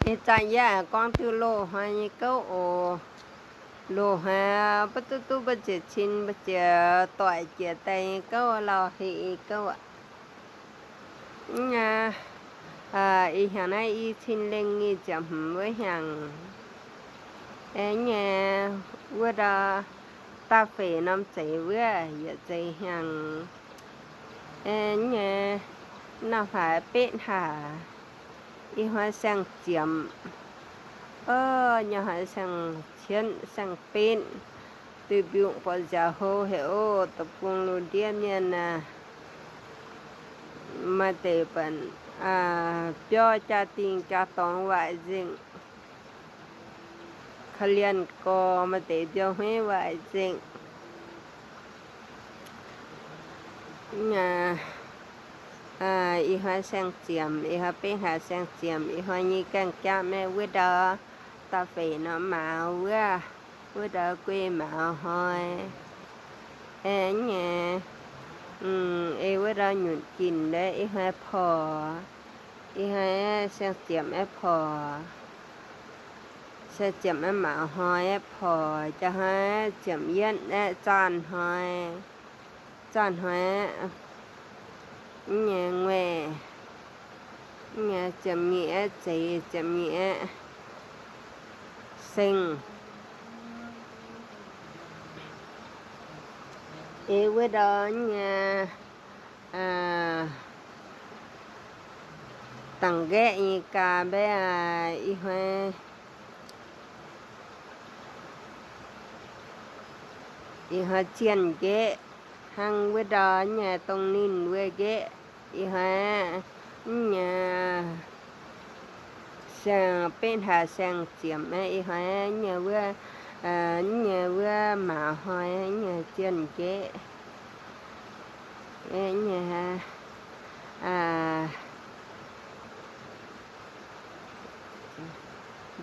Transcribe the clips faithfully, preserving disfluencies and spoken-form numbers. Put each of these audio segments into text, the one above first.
ꞌI ꞌchạ ꞌnị ꞌcóng ꞌtứ ꞌlô ꞌhọt ꞌnị ꞌcọ ổ, ꞌlô ꞌhọt báu ꞌtú ꞌtú báu ꞌchịa ꞌchịn báu ꞌchịa ꞌtoi ꞌchịa tai ꞌcọ ꞌlẹo ꞌhị ꞌnị ꞌcọ ꞌnị. ꞌI hăng ꞌnị ꞌchịn ꞌlẹng ꞌnị ꞌchí ꞌmí ꞌhụ hăng. ꞌNị ꞌwá đaư ta phê ꞌnặm ꞌchí ꞌwá ꞌdệt ꞌchí hăng. ꞌNị ꞌnọng ꞌhụ pên hả ꞌi ꞌhọt seng chiêm. Ơ, ꞌnị ꞌhọt seng chiên seng pên. Tứ ꞌpiu ꞌpọ dao ꞌhụ hê ꞌtặp cuông ꞌlụk ꞌdiến ꞌnị ꞌnạ. ꞌMá tê pên, a, ꞌpưa ꞌchạ ꞌtếng ꞌchạ tong ꞌvạy ꞌdịnh. Khá ꞌlian ꞌcọ ꞌmá tê ꞌpưa ꞌhuế ꞌvạy ꞌdịnh. ꞌNị, a, ꞌi ꞌhọt seng chiêm, ꞌi ꞌhọt pên hả seng chiêm, ꞌi ꞌhọt ꞌnị ꞌcáng ꞌchạ ꞌmí ꞌwá đaư ta phê ꞌnặm máư ꞌwá, ꞌwá đaư ꞌquiê máư ꞌhọi. ꞌNị, ꞌmí ꞌwá đaư nhún kin đé ꞌi ꞌhọt phô. ꞌI ꞌhọt seng chiêm é phô. Seng chiêm é máư ꞌhọi é phô. ꞌChạ ꞌhọt chiêm ꞌdiến é ꞌchăn ꞌhọi. ꞌChăn ꞌhọi é ꞌnị ꞌnguê. ꞌNị chiêm ꞌnị é ꞌchí, chiêm ꞌnị é seng. ꞌI ꞌwá đaư ꞌnị, a, tẳng ꞌgẹ ꞌnị ꞌca bé, a, ꞌi ꞌhọt, ꞌi ꞌhọt chiên ꞌgẹ. Hăng ꞌwá đaư ꞌnị tong ꞌnịn ꞌwá ꞌgẹ. ꞌI ꞌhọt ꞌnị seng pên hả seng chiêm é ꞌi ꞌhọt ꞌnị ꞌwá, a, ꞌnị ꞌwá máư ꞌhọi ꞌnị chiên ꞌgẹ. ꞌNị hả, a,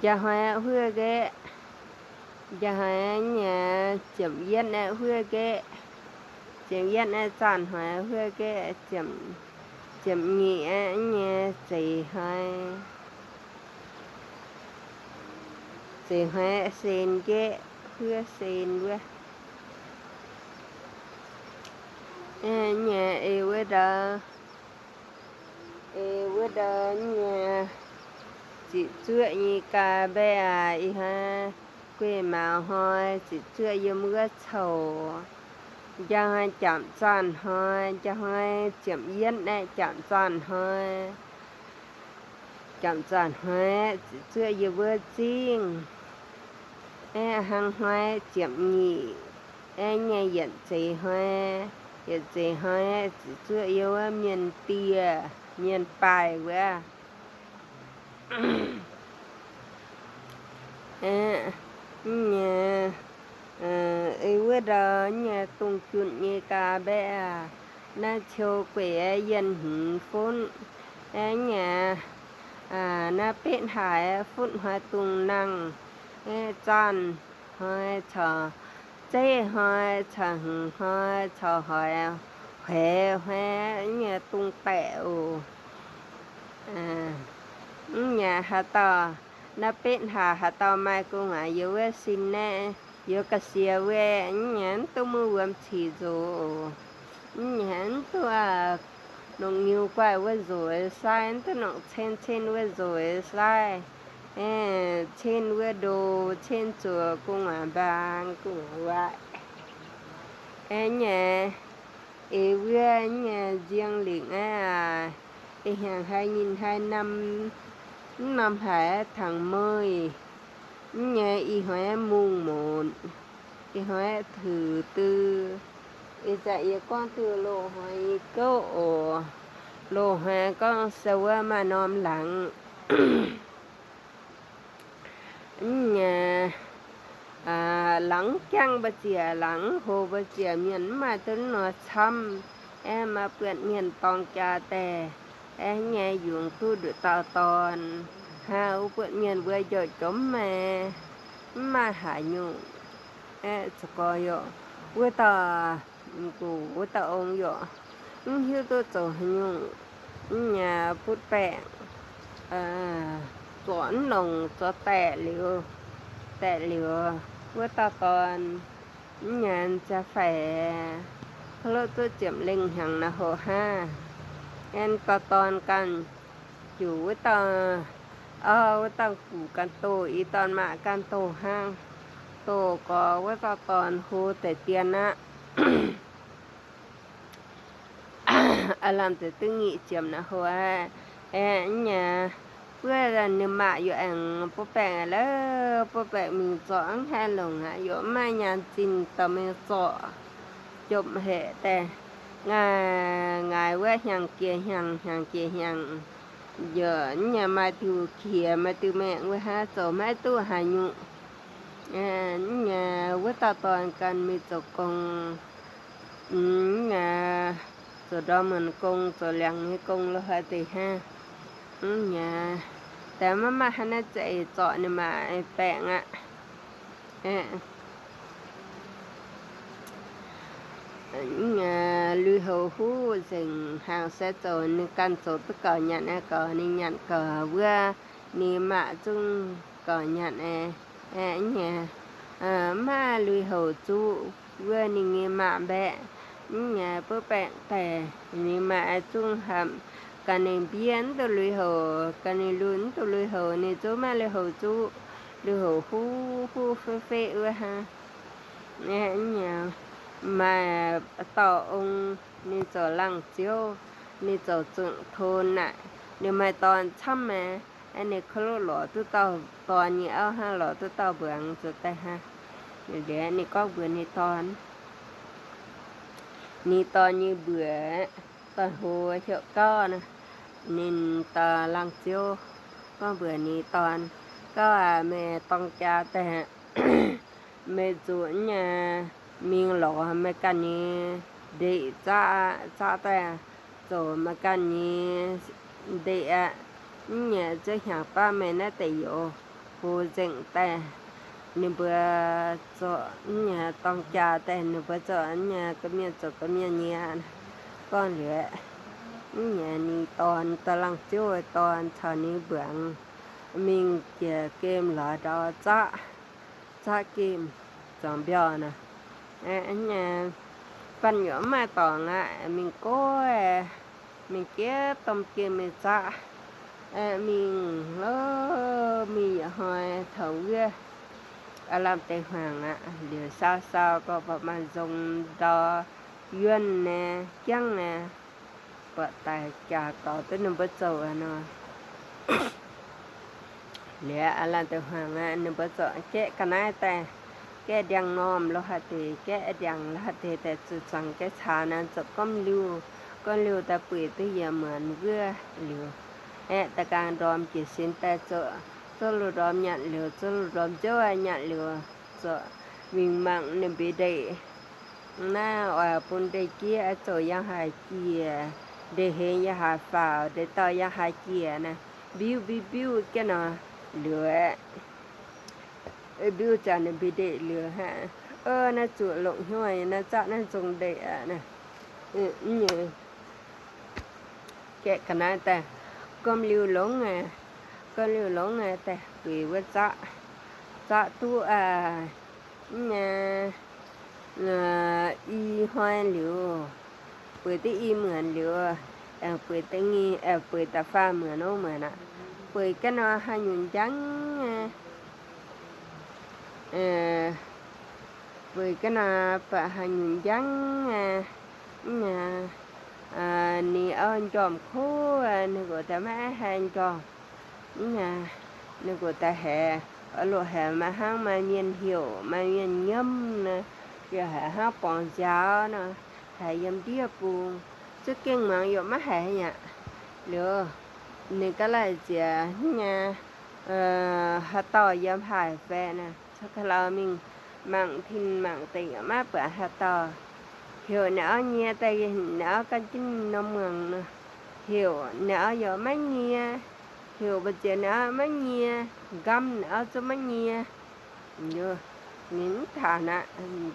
dao ꞌhọi ꞌhứa ꞌgẹ. Dao ꞌhọi ꞌnị chiêm ꞌdiến é ꞌhứa ꞌgẹ. Chiêm ꞌdiến é ꞌchăn ꞌhọi ꞌhứa ꞌgẹ. Chiêm, chiêm ꞌnị é ꞌnị ꞌchí ꞌhọi. ꞌChí ꞌhọi sên ꞌgẹ, ꞌhứa sên ꞌwá. ꞌNị ꞌi ꞌwá đaư, ꞌi ꞌwá đaư ꞌnị, ꞌchí ꞌchựa ꞌnị ꞌca bé, a, ꞌi ꞌhọt ꞌquiê máư ꞌhọi, ꞌchí ꞌchựa ꞌdệt ꞌmứa chảu. Dao ꞌhọi chăm ꞌchăn ꞌhọi, dao ꞌhọi chiêm ꞌdiến é chăm ꞌchăn ꞌhọi. Chăm ꞌchăn ꞌhọi ꞌchí ꞌchựa ꞌdệt ꞌmứa ꞌchính. É hăng ꞌhọi chiêm ꞌnị é ꞌnị ꞌdệt ꞌchí ꞌhọi, ꞌdệt ꞌchí ꞌhọi ꞌchí ꞌchựa ꞌdệt ꞌmứa miên ꞌtia, miên ꞌpai ꞌwá. É, ꞌnị, ơ, ꞌi ꞌwá đaư ꞌnị tung ꞌchún ꞌnị ꞌca bé, a, ꞌná ꞌchô ꞌquiê é ꞌdiến hứn phốn. É ꞌnị, a, ꞌná pên hả phốn ꞌhọi tung năng. É ꞌchăn ꞌhọi, chảu ꞌchế ꞌhọi, chảu hưng ꞌhọi, chảu ꞌhọi, huê ꞌhọi, ꞌnị tung ꞌpẹ ổ. A, ꞌnị hả ꞌtọ, ꞌná pên hả, hả ꞌtọ mai ꞌcọ ꞌnhá ꞌdệt ꞌwá ꞌsịn ꞌnẹ, ꞌdệt cá sia ꞌwá, ꞌnị ꞌtố ꞌmự ꞌhuôm ꞌchí dú ổ. ꞌNị ꞌtố, a, ꞌnọng ꞌnhíu ꞌquái ꞌwá dú ꞌsái, ꞌtố ꞌnọng ꞌchên ꞌchên ꞌwá dú ꞌsái. É, ꞌchên ꞌwá đô, ꞌchên chua ꞌcọ ꞌnhá bang, ꞌcọ ꞌnhá ꞌvạy. É ꞌnị, ꞌi ꞌwá ꞌnị ꞌdiếng ꞌlịng é, a, ꞌi hăng ꞌhại ꞌnhính ꞌhại ꞌnặm, ꞌnặm ꞌhại thẳng ꞌmơi. ꞌNị ꞌi ꞌhọi mông môn, ꞌi ꞌhọi thứ tư. ꞌI ꞌchạ ꞌi ꞌcóng ꞌtứ ꞌlô ꞌhọi ꞌnị ꞌcọ ổ, ꞌlô ꞌhọi ꞌcóng sa ꞌmá ꞌnọm lăng. ꞌNị, a, lăng ꞌchăng báu ꞌchịa, lăng hô báu ꞌchịa, miên ꞌmá ꞌtứ ꞌnọ ꞌchăm. É ꞌmá ꞌpươn miên tong ꞌchạ ꞌtẹ. É ꞌnị dú ꞌtú đuổi ꞌtạu ꞌtọn. Hảư ꞌpươn miên ꞌvớ dọ chốm ꞌmá, ꞌmá hả ꞌnhụ. É ꞌchọ ꞌcọ dọ, ꞌvớ ꞌtạu, ꞌcọ ꞌvớ ꞌtạu ong dọ, ꞌnhíu ꞌtú ꞌchọ hả ꞌnhụ. ꞌNị pút ꞌpẹng, a, ꞌcọ ꞌnọng ꞌchọ ꞌtẹ ꞌlẹo, ꞌtẹ ꞌlẹo, ꞌviạk ꞌto ꞌtọn, ꞌnhá ꞌchạ phải ꞌcọ ꞌlụk ꞌtố chiêm ꞌlẹng hăng ꞌna hô ha. ꞌEn ꞌto ꞌtọn căn, ꞌchu ꞌviạk ꞌto, ơ, ꞌviạk ꞌto ꞌcọ căn ꞌto, ꞌi ꞌtọn ꞌmạ căn ꞌto ꞌháng, ꞌto ꞌcọ ꞌviạk ꞌto ꞌtọn hô ꞌtẹ tiên ꞌnạ. Á lăm ꞌtẹ ꞌtứ ꞌnghị chiêm ꞌna hô ha. ꞌEn ꞌnhá, ꞌpưa ꞌnị ꞌmạ dú ꞌéng ꞌpưa ꞌpẹk ꞌlẹo, ꞌpưa ꞌpẹk ꞌmí ꞌchọ ꞌnhá lông hả, dú ꞌmá ꞌnhá ꞌchịn ꞌto ꞌmí ꞌchọ. Chốm ꞌhế ꞌtẹ, ngả, ngả ꞌviạk hăng kia hăng, hăng kia hăng. Dú ꞌnhá ꞌmá ꞌtiếu kia, ꞌmá ꞌtiếu ꞌmẹk ꞌviạk ha, ꞌchọ ꞌmá ꞌtú ha ꞌnhụ. ꞌEn ꞌnhá, ꞌviạk ꞌto ꞌtọn căn ꞌmí ꞌchọ công, ꞌnhá, ꞌchọ đom ꞌmắn công, ꞌchọ ꞌliệng ꞌmí công ꞌlụk ha ꞌtẹ ha. ꞌNhá, ꞌtẹ ꞌmá ꞌmá ha ꞌnhá ꞌchọ ꞌchọ ꞌnị ꞌmạ ꞌpẹk ꞌnạ. ꞌEn ꞌnhá, ꞌlụi hảư ꞌhụ ꞌdệt hăng ꞌsớ ꞌchọ ꞌnị căn ꞌchọ ꞌtứ ꞌcọ nhẳn ꞌnị ꞌcọ ꞌnị nhẳn ꞌcọ ꞌviạk ꞌnị ꞌmạ ꞌchung ꞌcọ nhẳn ꞌnị. ꞌEn ꞌnhá, ơ, ꞌmá ꞌlụi hảư ꞌchu ꞌviạk ꞌnị ꞌnghị ꞌmạ ꞌpẹk. ꞌNhá, ꞌpưa ꞌpẹk ꞌtẹ ꞌnị ꞌmạ ꞌchung hăm, căn ꞌnị ꞌviạk ꞌtố ꞌlụi hảư, căn ꞌnị ꞌlụk ꞌtố ꞌlụi hảư ꞌnị ꞌchu ꞌmá ꞌlụi hảư ꞌchu, ꞌlụi hảư ꞌhụ ꞌhụ ꞌphế ꞌphế ꞌviạk ha. ꞌNhá, ꞌmá ꞌto ông ꞌnị ꞌchọ ꞌlăng ꞌchiếu, ꞌnị ꞌchọ trưởng thôn ꞌnạ, ꞌnị ꞌmá ꞌtọn ꞌchăm ꞌmá, ꞌnị ꞌcọ ꞌlụk lỏ ꞌtú ꞌto ꞌtọn ꞌnị au ha, lỏ ꞌtú ꞌto bươn ꞌchu ꞌtẹ ha. ꞌLẹo ꞌnị ꞌcọ bươn ꞌnị ꞌtọn, ꞌnị ꞌtọn ꞌnị bươn, ꞌtọn hô ꞌhiạk ꞌcọ ꞌnạ, ꞌnị ꞌtọn ꞌlăng ꞌchiếu, ꞌcọ bươn ꞌnị ꞌtọn, ꞌcọ ꞌmá ꞌtong ꞌchạ ꞌtẹ, ꞌmá ꞌchu ꞌnhá, ꞌmí lỏ ꞌmá căn ꞌnị, đảy ꞌchạ, ꞌchạ ꞌtẹ, ꞌchu ꞌmá căn ꞌnị, đảy ꞌnhá ꞌchớ hảư ꞌpá ꞌmá ꞌnạ ꞌtẹ dú, hô ꞌdệt ꞌtẹ, ꞌnị báu ꞌchọ ꞌnhá ꞌtong ꞌchạ ꞌtẹ, ꞌnị báu ꞌchọ ꞌnhá cá ꞌmiạk ꞌchu cá ꞌmiạk ꞌnị ꞌnạ. ꞌCọ ꞌlẹo, ꞌnhá ꞌnị ꞌtọn ꞌtọn ꞌlăng ꞌchiếu ꞌtọn ꞌchọ ꞌnị bươn, ꞌmí ꞌchớ ꞌkêm lỏ đaư ꞌchạ, ꞌchạ ꞌkêm, chong ꞌpiu ꞌnạ. ꞌNhá, ꞌpắn dú ꞌmá ꞌtọn ꞌnạ, ꞌmí ꞌcọ, ꞌmí ꞌkép ꞌtôm ꞌkêm ꞌmí ꞌchạ, ꞌmí ꞌló, ꞌmí dú ꞌhọi thảu ꞌviạk, ꞌlăm ꞌtẹ hoang ꞌnạ, ꞌlẹo sau sau ꞌcọ ꞌpọ ꞌmắn dông đo, ꞌdọn ꞌnị, ꞌkiếng ꞌnị, ꞌpọ tai ꞌchạ ꞌcọ ꞌtứ ꞌnị báu ꞌchọ ꞌnọ. ꞌLẹo ꞌlăm ꞌtẹ hoang ꞌnị báu ꞌchọ, ꞌkẹ căn ꞌnị ꞌtẹ, ꞌkẹ điăng ꞌnọm ꞌlụk ha ꞌtẹ, ꞌkẹ điăng ꞌlụk ha ꞌtẹ, ꞌtẹ ꞌchu chắng ꞌkẹ ꞌchạ ꞌnặn ꞌchọ ꞌcốn ꞌlẹo, ꞌcốn ꞌlẹo ꞌtẹ pui ꞌtứ dú ꞌmắn ꞌviạk ꞌlẹo. ꞌEn ꞌtẹ cang đom ꞌchịn ꞌsịn ꞌtẹ ꞌchọ, ꞌchọ ꞌlụk đom nhẳn ꞌlẹo, ꞌchọ ꞌlụk đom ꞌchớ nhẳn ꞌlẹo. ꞌCọ ꞌminh ꞌmắng ꞌnị ꞌmí đảy ꞌnạ, ꞌpun đảy ꞌchí ꞌchọ ꞌdệt hả ꞌchí, đảy hên ꞌdệt hả phao, đảy ꞌtoi ꞌdệt hả ꞌchí ꞌnạ. ꞌPưa ꞌpưa ꞌpưa ꞌkẹ ꞌnọ, ꞌlẹo, ꞌpưa ꞌchạ ꞌnị ꞌmí đảy ꞌlẹo hả. Ơ, ꞌnạ ꞌchu ꞌlống ꞌhọi, ꞌnạ ꞌchạ ꞌnạ dông đảy ꞌnạ. Ơ, ꞌnhá. ꞌKẹ căn ꞌnị ꞌtẹ, ꞌcốn ꞌlẹo ꞌlống ꞌnị, ꞌcốn ꞌlẹo ꞌlống ꞌnị ꞌtẹ, pui ꞌviạk ꞌchạ, ꞌchạ ꞌtú, ơ, ꞌnhá, ꞌnhá, ꞌi ꞌhọi ꞌlẹo, pui ꞌtứ ꞌi ꞌmắn ꞌlẹo, ơ, pui ꞌtứ ꞌngí, ơ, pui ꞌtứ phao ꞌmắn ꞌnụ ꞌmắn ꞌnạ. Pui ꞌkẹ ꞌnọ hả ꞌnhún chắng, ơ, ơ, pui ꞌkẹ ꞌnọ ꞌpọ hả ꞌnhún chắng, ơ, ꞌnhá, ơ, ꞌnị au ꞌchom khô, ơ, ꞌnị ꞌcọ ꞌtẹ ꞌmá hả ꞌchom. ꞌNhá, ꞌnị ꞌcọ ꞌtẹ hả, ơ, ꞌlụk hả ꞌmá ꞌháng ꞌmá ꞌviạk hiẻo, ꞌmá ꞌviạk ꞌnhám ꞌnạ, ꞌviạk hả ꞌháng pong dáo ꞌnạ, hả ꞌdóm ꞌviạk pu, ꞌchớ ꞌkiếng ꞌmắn dú ꞌmá hả ꞌnạ. ꞌLẹo, ꞌnị ꞌcọ lai ꞌchí, ꞌnhá, ơ, hả ꞌtọ ꞌdóm hả phe ꞌnạ. ꞌCọ ꞌcọ lau ꞌminh ꞌmắn ꞌthịn ꞌmắn tỉnh ꞌmá ꞌpưa hả ꞌtọ. Hiẻo ꞌnị au ꞌnhá ꞌtẹ, ꞌnị au căn ꞌchính ꞌnọm ꞌmướng ꞌnạ. Hiẻo ꞌnị au dú ꞌmá ꞌnhá. Hiẻo báu ꞌchí ꞌnị au ꞌmá ꞌnhá. ꞌGăm ꞌnị au ꞌchu ꞌmá ꞌnhá. Dú, ꞌnị ꞌmắn thả ꞌnạ,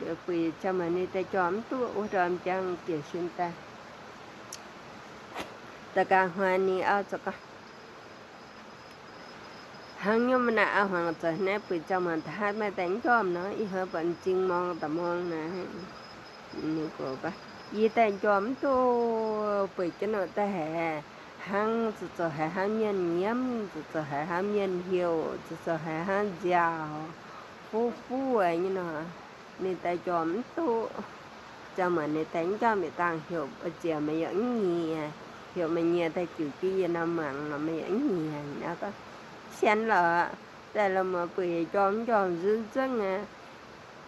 dú pui ꞌchăm ꞌmá ꞌnị ꞌtẹ ꞌchọ ꞌmắn ꞌtú ú đom chắng ꞌchí ꞌsịn ꞌtẹ. ꞌTẹ cang ꞌhọi ꞌnị au ꞌchọ ꞌcọ. ꞌHắng ꞌnhóm ꞌmắn ꞌnạ ꞌa hoang ꞌchọ ꞌnẹ ꞌpưa ꞌchọ ꞌmắn ꞌtẹ ꞌhát ꞌmá ꞌtẹ ꞌchọ ꞌnọ, ꞌí hua bón ꞌchính ꞌmong ta ꞌmong ꞌnạ. ꞌNị ꞌcọ ꞌva, ꞌí ꞌtẹ ꞌchọ ꞌtố, ꞌpưa ꞌchọ ꞌnọ ꞌtẹ hê, ꞌhắng ꞌchọ ꞌchọ hê ꞌhắng ꞌnhắng ꞌnhám, ꞌchọ ꞌchọ hê ꞌhắng ꞌnhắng ꞌhiếu, ꞌchọ ꞌchọ hê ꞌhắng dao, phú phú ꞌnị ꞌnọ. ꞌNị ꞌtẹ ꞌchọ ꞌtố, ꞌchọ ꞌmắn ꞌnị ꞌtẹ ꞌchọ ꞌmí ꞌtáng ꞌhiếu báu ꞌchưa ꞌmá ꞌdệt ꞌnhị, ꞌhiếu ꞌmá ꞌnhị ꞌtẹ ꞌchư ꞌchí ꞌdệt ꞌnắm ꞌmắn ꞌmá ꞌdệt ꞌnhị ꞌnị ꞌcọ. ꞌSướng ꞌlẹo, ꞌtẹ ꞌlẹo ꞌmá ꞌpưa ꞌchọ ꞌchọ ꞌdớng ꞌdớng ꞌnạ.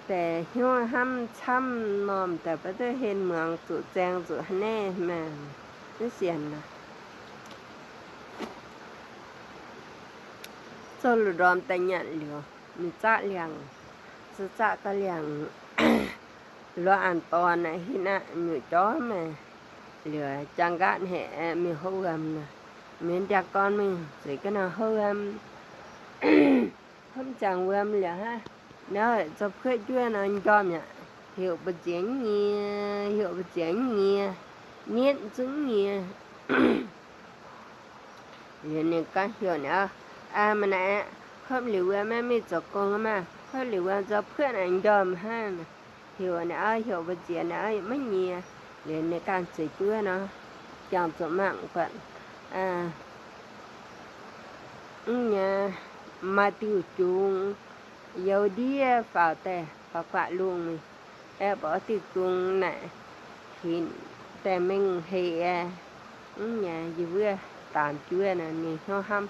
ꞌTẹ ꞌhiếu ꞌhăm ꞌchăm ꞌnọm ꞌtẹ báu ꞌtớ hên ꞌmướng ꞌchu ꞌcheng ꞌchu ꞌnẹ ꞌmá. ꞌSướng ꞌnạ. ꞌCọ ꞌlụk đom ꞌtẹ ꞌnhắng ꞌlẹo, ꞌmí ꞌchạ ꞌliệng, ꞌchớ ꞌchạ ꞌcọ ꞌliệng, ꞌlụk ăn ꞌtọn ꞌnạ ꞌhịt ꞌnạ ꞌnhụ ꞌchọ ꞌmá. ꞌLẹo chắng ꞌcọ hê ꞌmí ꞌhụ ꞌhăm ꞌnạ, ꞌmí đak ꞌcón ꞌmí ꞌchí ꞌcọ ꞌnọ ꞌhụ ꞌhăm. ꞌHắm chắng ꞌhụ ꞌhăm ꞌlẹo ꞌhá. ꞌNọ ꞌchọ ꞌphớt ꞌchua ꞌnọ ꞌchọ ꞌmí ꞌhiếu báu ꞌchưa ꞌnị, ꞌhiếu báu ꞌchưa ꞌnị, ꞌnhắng ꞌchu ꞌnị. ꞌLẹo ꞌnị ꞌcọ ꞌhiếu ꞌnị ꞌa, ꞌmá ꞌnạ, ꞌhớp ꞌlẹo ꞌmá ꞌmí ꞌchọ công ꞌmá, ꞌhớp ꞌlẹo ꞌchọ ꞌphớt ꞌnọ ꞌchọ ꞌhá ꞌnạ. ꞌHiếu ꞌnị ꞌa, ꞌhiếu báu ꞌchưa ꞌnị ꞌmá ꞌnị. ꞌLẹo ꞌnị ꞌcọ ꞌchí ꞌchua ꞌnọ, chắng ꞌchọ ꞌmắn ꞌquá, ꞌá, ꞌnhá, ꞌmá ꞌtiệu chung, dú đia phao ꞌtẹ, phao ꞌquá ꞌlung ꞌmí. É bók ꞌtiệu chung ꞌnạ, ꞌkhịn ꞌtẹ ꞌmếng hê é, ꞌnhá, dú ꞌviạk tam ꞌchua ꞌnọ ꞌnị ꞌhụ ꞌhăm.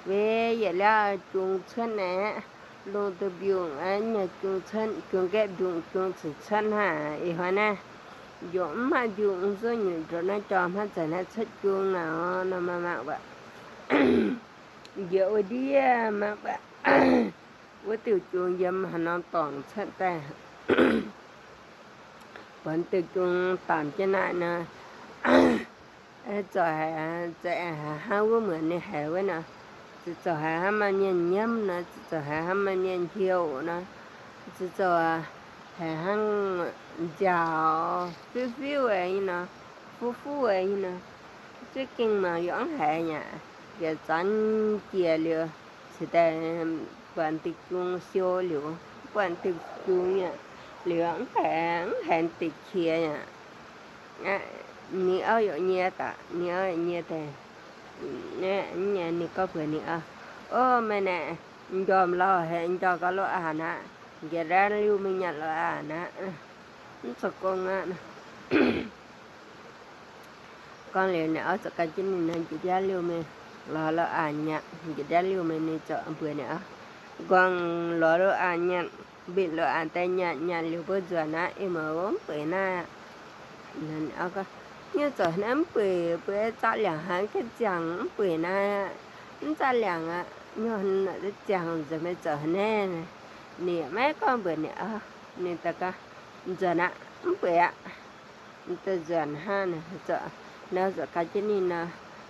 ꞌViạk ꞌdệt ꞌlẹo chung ꞌchướn ꞌnạ, ꞌlung ꞌtứ biung, ꞌnhá, chung ꞌchướn, chung ké biung, chung ꞌchư ꞌchướn hả, ꞌí ꞌhụ ꞌnạ. Dú ꞌmá biung ꞌsướng ꞌnhụ ꞌchọ ꞌnọ ꞌchọ ꞌmá ꞌchớ ꞌnạ ꞌchớ chung ꞌnọ, ꞌnọ ꞌmá ꞌmá ꞌva. Dú đia ꞌmá ꞌva. ꞌViạk ꞌtiệu chung dú ꞌmá ꞌnọ tỏng ꞌchướn ꞌtẹ. Bón ꞌtiệu chung tam ꞌchớ ꞌnạ ꞌnọ. Ê, ꞌchọ hê, ꞌchọ hê ꞌhắng ꞌmá ꞌmướng ꞌnị hê ꞌnọ. ꞌChọ hê ꞌhắng ꞌmá ꞌnhắng ꞌnhám ꞌnọ, ꞌchọ hê ꞌhắng ꞌmá ꞌnhắng ꞌhiếu ꞌnọ. ꞌChọ hê ꞌhắng dao, phiu phiu ꞌnị ꞌnọ, phú phú ꞌnị ꞌnọ. ꞌChớ ꞌkính ꞌmá ꞌdệt hê ꞌnị, ꞌdệt chắng chia ꞌlẹo. ꞌChớ ꞌtẹ bón ꞌtiệu chung siêu ꞌlẹo, bón ꞌtiệu chung ꞌnị, ꞌlẹo ꞌhắng hê, ꞌhắng hê ꞌtẹ chia ꞌnị. ꞌNị ꞌnhá dú ꞌnhá ꞌtẹ, ꞌnị ꞌnhá dú ꞌnhá ꞌtẹ. ꞌNị, ꞌnị ꞌcọ ꞌpưa ꞌnị ꞌnhá. Ô, ꞌmá ꞌnạ, ꞌchọ ꞌló hê, ꞌchọ ꞌcọ ꞌló ăn ꞌnạ. ꞌGiê đa ꞌlẹo ꞌmí ꞌnhắng ꞌló ăn ꞌnạ. ꞌCọ ꞌcọ ꞌnhắng ꞌnạ. ꞌCọ ꞌlẹo ꞌnị ꞌnhá ꞌchọ ꞌcọ ꞌchí ꞌnị ꞌnhá ꞌgĭt đa ꞌlẹo ꞌmí ꞌló ꞌló ăn ꞌnhá, ꞌgĭt đa ꞌlẹo ꞌmí ꞌnị ꞌchọ ꞌpưa ꞌnị ꞌnhá. ꞌCọ ꞌló ꞌló ăn ꞌnhá, bịt ꞌló ăn ꞌtẹ ꞌnhá, ꞌnhá ꞌlẹo báu dú ꞌnạ, ꞌmí ꞌmá ꞌpưa ꞌnị ꞌnạ. ꞌNhá ꞌnị ꞌnhá ꞌcọ, ꞌnhá ꞌchọ ꞌnhá ꞌpưa, ꞌpưa ꞌchạ ꞌliệng ꞌhắng ké chắng ꞌpưa ꞌnị ꞌnạ. ꞌChạ ꞌliệng ꞌnhá, ꞌnhá ꞌnị ꞌchọ chắng ꞌchọ ꞌmí ꞌchọ ꞌnị ꞌnạ. ꞌNị ꞌmá ꞌcọ ꞌpưa ꞌnị ꞌnhá, ꞌnị ꞌtẹ ꞌcọ, ꞌchọ ꞌnạ, ꞌpưa ꞌnị ꞌnhá. ꞌTẹ ꞌdọn ꞌhá ꞌnị ꞌchọ, ꞌnhá ꞌchọ ꞌcọ ꞌchí ꞌnị ꞌnhá,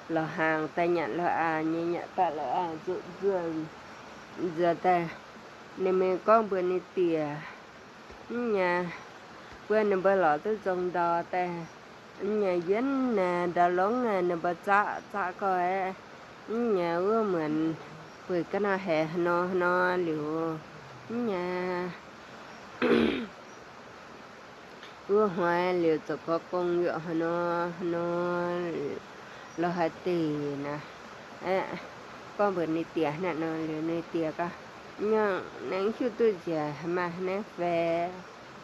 ꞌló ꞌháng ꞌtẹ ꞌnhá ꞌló ăn ꞌnhá, ꞌnhá ꞌtẹ ꞌló ăn ꞌchu ꞌchua. ꞌCọ ꞌtẹ, ꞌnị ꞌmí ꞌcọ ꞌpưa ꞌnị tiê, ꞌnhá, ꞌpưa ꞌnị báu ꞌló ꞌtứ dông đo ꞌtẹ, ꞌnhá ꞌdệt ꞌnị đa ꞌlống ꞌnị báu ꞌchạ, ꞌchạ ꞌcọ é, ꞌnhá ꞌmướng ꞌmướng ꞌpưa ꞌcọ ꞌnọ hê ꞌnọ ꞌnọ ꞌlẹo, ꞌnhá ꞌmướng ꞌhuôm ꞌlẹo ꞌchọ ꞌcọ công dú ꞌnọ ꞌnọ ꞌló hảư tỉ ꞌnạ. Ê, ꞌcọ ꞌpưa ꞌnị tiê ꞌnị ꞌnọ ꞌlẹo ꞌnị tiê ꞌcọ. ꞌNhá ꞌnhắng ꞌchu ꞌtứ ꞌchưa ꞌmá ꞌnhá phe.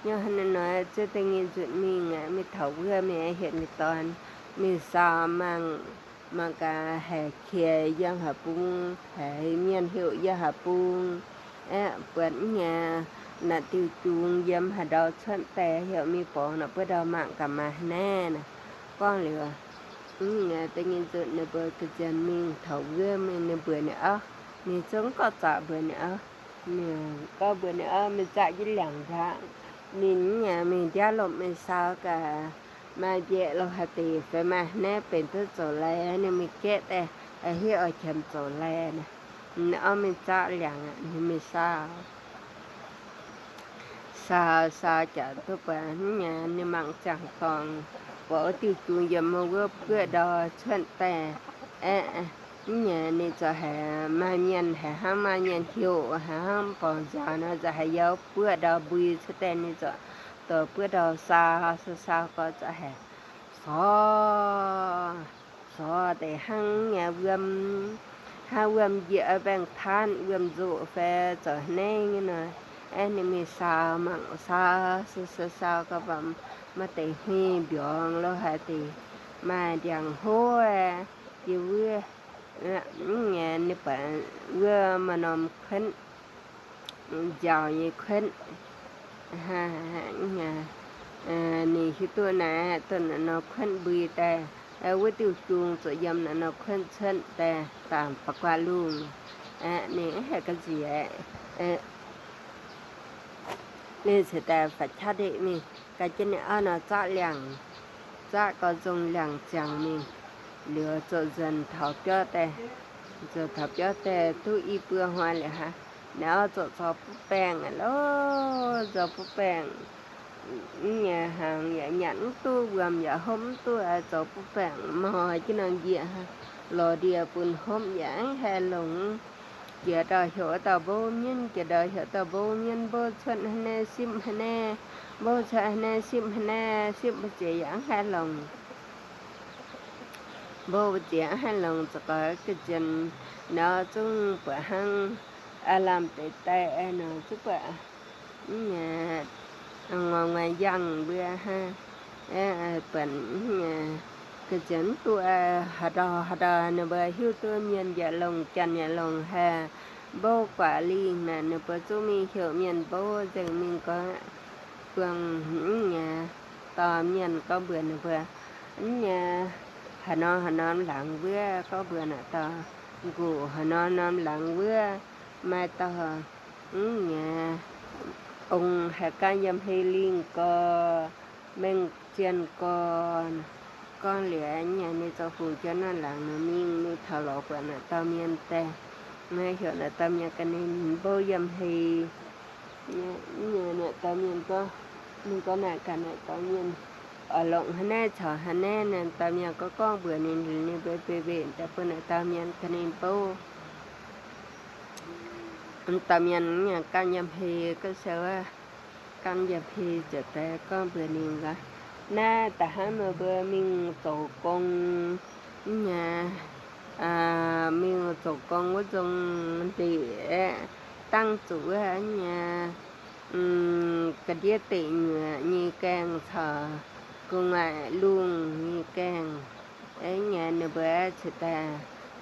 ꞌNhá ꞌnị ꞌnọ ꞌchớ ꞌtẹ ꞌnghín dú ꞌmí ꞌngá ꞌmí thảu ꞌgứa ꞌmí hên ꞌmí ꞌtọn ꞌmí sau ꞌmáng ꞌmá ꞌcọ hê ꞌkhịa ꞌdọn hảư ꞌpứng, hê ꞌmí ꞌhiếu ꞌdọn hảư ꞌpứng. Ê, bón ꞌnhá ꞌnạ ꞌtiệu chung ꞌdọn hảư đaư ꞌchướn ꞌtẹ ꞌhiếu ꞌmí pông ꞌnọ ꞌpưa đaư ꞌmáng ꞌcọ ꞌmá ꞌnị ꞌnạ. ꞌCọ ꞌlẹo, ꞌnhá ꞌtẹ ꞌnghín dú ꞌnị ꞌpưa ꞌcọ ꞌchí ꞌmí thảu ꞌgứa ꞌmí ꞌnị ꞌpưa ꞌnị ꞌnhá, ꞌnị ꞌchí ꞌcọ ꞌchạ ꞌpưa ꞌnị ꞌnhá. ꞌNị ꞌcọ ꞌpưa ꞌnị ꞌnhá ꞌmí ꞌchạ ꞌdệt ꞌliệng ꞌchạ. ꞌNị ꞌnhá ꞌmí ꞌdệt ꞌlộm ꞌmí sau ꞌcọ ꞌmá ꞌdệt ꞌló hảư tỉ phe ꞌmá ꞌnị pên ꞌtứ ꞌchọ ꞌlé ꞌnị ꞌmí ké ꞌtẹ, ê, ꞌhiếu ꞌchí ꞌchọ ꞌlé ꞌnị. ꞌNị ꞌmí ꞌchạ ꞌliệng ꞌnị ꞌmí sau. Sau, sau ꞌchạ ꞌtứ ꞌpưa ꞌnhá ꞌnị ꞌmáng chắng tong. Bók ꞌtiệu chung ꞌdọn ꞌmá ꞌpưa đaư ꞌchướn ꞌtẹ. Ê, ê. ꞌNé ꞌnị ꞌchọ hảư ꞌmá ꞌmiên, hảư ꞌháng ꞌmá ꞌmiên hiêu, hảư ꞌháng pong dao ꞌnớ ꞌchọ hảư dau ꞌpưa đaư bui ꞌsứ ꞌtẹ ꞌnị ꞌchọ, tô ꞌpưa đaư sa, sa, sa ꞌcọ ꞌchọ hảư so, so ꞌtẹ ꞌháng ꞌnhá ꞌvưm, ꞌháng ꞌvưm ꞌdệt ꞌpéng ꞌthan, ꞌvưm dụ phe ꞌchọ ꞌnê ꞌnị ꞌnớ. Ê, ꞌnị ꞌmí sa mẳng sa, sa, sa, sa ꞌcọ báu ꞌmá ꞌtẹ ꞌhuy biong ꞌló hảư ꞌtẹ ꞌmá đeng ꞌhô, ê, ꞌchí ꞌvứa, ê, ꞌnị báu ꞌvứa ꞌmá ꞌnọm khuôn, dao ꞌnị khuôn, ha, ha, ꞌnị, ê, ꞌnị ꞌhứ ꞌtố ꞌnạ, ꞌtố ꞌnạ ꞌnọm khuôn bui ꞌtẹ, ê, ꞌvứa ꞌtiếu chung ꞌchọ dăm ꞌnạ ꞌnọm khuôn ꞌsớn ꞌtẹ, tam ꞌpọ ꞌquá ꞌlung, ê, ꞌnị hảư cá ꞌdệt, ê, ꞌnị ꞌsứ ꞌtẹ ꞌphạ ꞌchá đé ꞌmí, cá ꞌchí ꞌnị ꞌnớ ꞌchọ leng, ꞌchọ ꞌcọ dông leng chăng ꞌmí, ꞌlẹo ꞌchọ dơn thảu ꞌpió ꞌtẹ, dơn thảu ꞌpió ꞌtẹ ꞌtú í ꞌpưa ꞌhua ꞌlẹo hả. ꞌNéo ꞌchọ dau pú peng ꞌló, dau pú peng, ꞌnhá hăng dả nhẳn ꞌtú ꞌvưm dả ꞌhốm ꞌtú, ê, dau pú peng ꞌmo ꞌchí ꞌnăng ꞌdệt hả. Lo đi ꞌpun ꞌhốm dả ꞌhế lông. Kiêng đaư hiêu tau báu ꞌmiên, kiêng đaư hiêu tau báu ꞌmiên, báu ꞌsớn hả ꞌnê, síp hả ꞌnê, báu ꞌsớn hả ꞌnê, síp hả ꞌnê, síp báu ꞌchí dả ꞌhế lông. Báu ꞌchí dả ꞌhế lông, ꞌchọ ꞌcọ ꞌcọ ꞌchương ꞌnớ ꞌchung ꞌpưa ꞌháng a lam ꞌtẹ ꞌtẹ ꞌnớ ꞌchí ꞌpưa ꞌnhá, ꞌngo ꞌnguai dăng ꞌpưa hả. Ê, ê, bươn ꞌnhá, ꞌcọ ꞌchương ꞌtú, ê, hả đaư, hả đaư ꞌnị báu hiêu ꞌtú ꞌmiên dả lông, chăn dả lông hả. Báu ꞌquá ꞌlịnh ꞌnặn ꞌnị báu ꞌchọ ꞌmí hiêu ꞌmiên báu, dâng ꞌmí ꞌcọ ꞌpương ꞌnhá, ꞌto ꞌmiên ꞌcọ bươn ꞌnị báu ꞌnhá, hả ꞌnọm, hả ꞌnọm lăng ꞌpưa ꞌcọ bươn ꞌnạ ꞌto, ꞌcọ hả ꞌnọm ꞌnọm lăng ꞌpưa, ꞌmá ꞌto ꞌnhá, ong hả ꞌcọ dăm ꞌhế ꞌlịnh ꞌcọ, ꞌmếng ꞌchiên ꞌcọ, ꞌcọ ꞌlẹo ꞌnhá ꞌnị ꞌchọ phủ ꞌchọ ꞌnặn lăng ꞌnớ ꞌmí, ꞌmí thảu lo bươn ꞌnạ ꞌto ꞌmiên ꞌtẹ, ꞌmá hiêu ꞌnạ ꞌto ꞌmiên ꞌcọ ꞌnị báu dăm ꞌhế ꞌnhá, ꞌnhá ꞌnạ ꞌto ꞌmiên ꞌcọ, ꞌmí ꞌcọ ꞌnạ ꞌcọ ꞌnạ ꞌto ꞌmiên, ơ, lông hả ꞌnê, ꞌchọ hả ꞌnê ꞌnặn ꞌto ꞌmiên ꞌcọ ꞌcóng bươn ꞌnị, ꞌnị báu báu báu, ꞌtẹ ꞌpưa ꞌnạ ꞌto ꞌmiên ꞌcọ ꞌnị báu. ꞌTo ꞌmiên ꞌnhá ꞌcọ dăm ꞌhế ꞌcọ ꞌsớ ꞌva, ꞌcọ dăm ꞌhế ꞌchọ ꞌtẹ ꞌcóng bươn ꞌnị ꞌcọ. ꞌNạ ꞌta ꞌháng ꞌmá báu ꞌmí dô công ꞌnhá, ơ, ꞌmí dô công ꞌcọ dông đảy, ê, ꞌtáng ꞌchu ꞌva ꞌnhá, ưm, cá điếc tị nhựa ꞌnị keng ꞌchọ, ꞌcọ ꞌngai ꞌlung ꞌnị keng. Ê, ꞌnhá ꞌnị báu ꞌchí ꞌtẹ,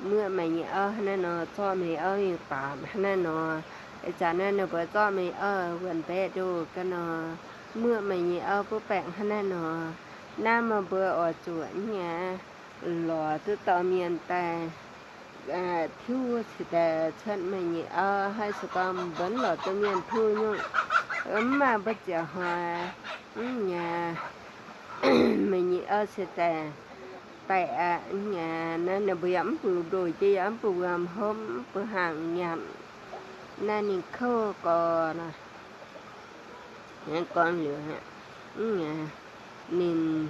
ꞌmứa ꞌmá ꞌnị ơ hả ꞌnặn ꞌnớ, ꞌchọ ꞌmá ꞌnị ơ ꞌmí tỏm hả ꞌnặn ꞌnớ. Ê, ꞌchọ ꞌnặn ꞌnị báu ꞌchọ ꞌmá ꞌnị ơ ꞌvươn pé đô ꞌcọ ꞌnớ, ꞌmứa ꞌmá ꞌnị ơ báu peng hả ꞌnặn ꞌnớ. ꞌNá ꞌmá báu ꞌo ꞌchu ꞌnhá, lo ꞌtứ ꞌto ꞌmiên ꞌtẹ, ơ, ꞌthiu ꞌchí ꞌtẹ ꞌchớn ꞌmá ꞌnị ơ, hảư ꞌsứ ꞌcọ bươn lo ꞌtứ ꞌmiên ꞌthiu ꞌnhụ, ơ, ꞌmá báu ꞌchọ ꞌhọa, ꞌnhá, ꞌmá ꞌnị ơ ꞌchí ꞌtẹ, ꞌtẹ, ơ, ꞌnhá, ꞌnặn ꞌnị báu dăm ꞌpưa đuổi ꞌchí dăm ꞌpưa ꞌvưm ꞌhốm ꞌpưa hang nhẳn, ꞌnặn ꞌnị khảu ꞌcọ ꞌnớ. ꞌNhá ꞌcọ ꞌlẹo hả, ꞌnhá, ꞌnịn,